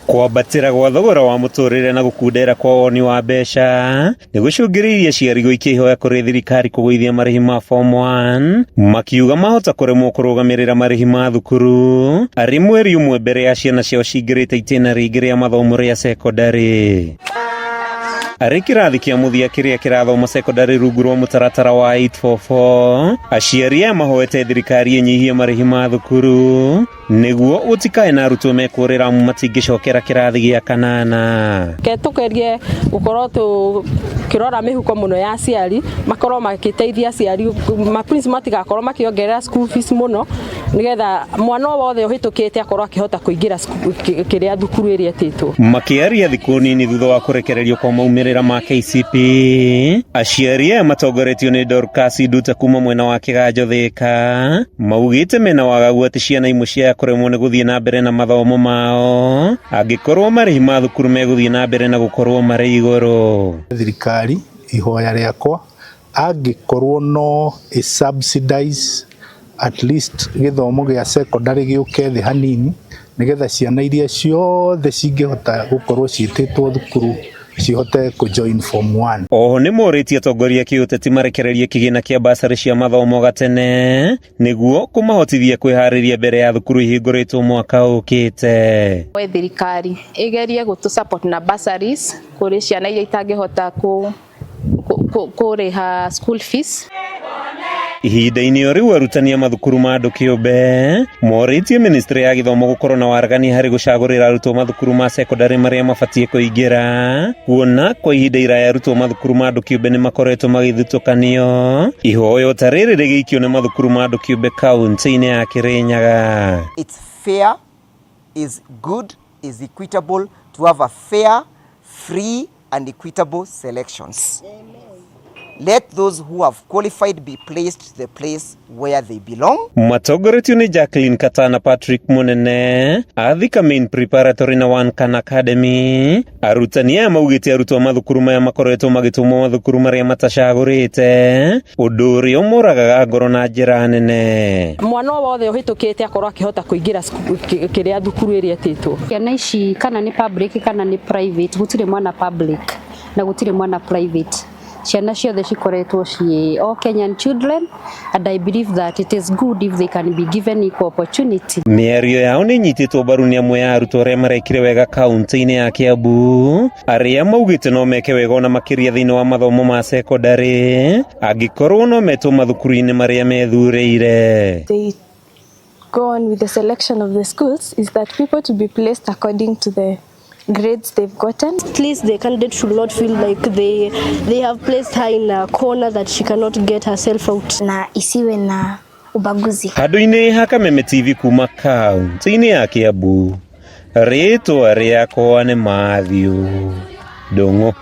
Kwambatĩra gwa thogora wa mũtũrĩre na gũkundera kwa woni wa mbeca nĩ gũcũngĩrĩirie aciari gũikia ihoya kũrĩ thirikari kũgũithia marĩhi ma form 1, makiuga mahota kũremwo kũrũgamĩrĩra marĩhi ma thukuru arĩ mweri ũmwe mbere ya ciana ciao cingĩrĩte itĩna rĩngĩ rĩa mathomo rĩa cekondarĩ. Arĩ kĩrathi kĩa mũthia kĩrĩa kĩrathoma cekondarĩ rungu rwa mũtaratara wa 844, aciari aya mahoete thirikari ĩnyihie marĩhi ma thukuru nĩguo gũtikae na arutwo mekũrĩra amu matingĩcokera kĩrathi gĩa kanana. Ke tũgerie gũkorwo tũkĩrora mĩhuko mũno ya aciari, makorwo magĩteithia aciari, ma principal matigakorwo makĩongerera school fees mũno, nĩgetha mwana o wothe ũhĩtũkĩte akorwo akĩhota kũingĩra kĩrĩa thukuru ĩrĩa ĩtĩtwo. Makĩaria thikũ nini thutha wa kũrekererio kwa maumĩrĩra ma KCPE, aciari aya matongoretio nĩ Dorcas Nduta kuma mwena wa Kĩganjo Thĩka, maugĩte mena wagagu atĩ ciana imwe ciaya kũremwo nĩ gũthiĩ na mbere na mathomo mao angĩkorwo marĩhi ma thukuru megũthiĩ na mbere na gũkorwo marĩ igũrũ. Thirikari ihoya rĩakwa angĩkorwo no ĩ subsidize at least gĩthomo gĩa secondary gĩũke thĩ hanini, nĩgetha ciana iria ciothe cingĩhota gũkorwo ciĩtĩtwo thukuru cihote kũ join form 1. Oho nĩ morĩtie atongoria kĩũteti marekererie kĩgĩna kĩa basarĩ cia mathomo gatene nĩguo kũmahotithia kwĩharĩria mbere ya thukuru ihingũrĩtwo mwaka ũkĩte. Thirikari ĩgerie gũtũ support na bursaries kũrĩ ciana iria itangĩhota kũrĩha school fees. Ihinda-inĩ o rĩu, arutani a mathukuru ma andũ kĩũmbe morĩtie ministry ya gĩthomo gũkorwo na waragania harĩ gũcagũrĩra arutwo mathukuru ma cekondarĩ marĩa mabatiĩ kũingĩra, kuona kwa ihinda iraya arutwo mathukuru ma andũ kĩũmbe nĩ makoretwo magĩthutũkanio. Ihoyo ta rĩrĩ rĩgĩikio nĩ mathukuru ma andũ kĩũmbe kaunti-inĩ ya Kĩrĩnyaga. It's fair, is good, is equitable to have a fair, free and equitable selections. Let those who have qualified be placed the place where they belong. Matongoretio nĩ Jacqueline Katana, Patrick Munene a Thika Main Preparatory na One Can Academy, arutani aya maugĩte arutwo a mathukuru maya makoretwo magĩtũmwo mathukuru marĩa matacagũrĩte, ũndũ ũrĩa ũmoragaga ngoro na njĩra nene. Mwana o wothe ũhĩtũkĩte akorwo akĩhota kũingĩra kĩrĩa thukuru ĩrĩa ĩtĩtwo. Ciana ici, kana nĩ public kana nĩ private, gũtirĩ mwana public na gũtirĩ mwana private. Ciana ciothe cikoretwo ciĩ all Kenyan children, and I believe that it is good if they can be given equal opportunity. Mĩario yao nĩ inyitĩtwo mbaru nĩ amwe ya arutwo arĩa marekire wega kaunti-inĩ ya Kiambu, arĩa maugĩte no meke wega ona makĩria thĩinĩ wa mathomo ma cekondarĩ angĩkorwo no metwo mathukuru-inĩ marĩa methurĩire. They go on with the selection of the schools is that people to be placed according to the grades they've gotten. At least the candidate should not feel like they have placed her in a corner that she cannot get herself out. Na isiwe na ubaguzi. Handũ-inĩ ha Kameme TV kuma kaunti-inĩ ya Kiambu, rĩtwa rĩakwa nĩ Matthew Ndung'u.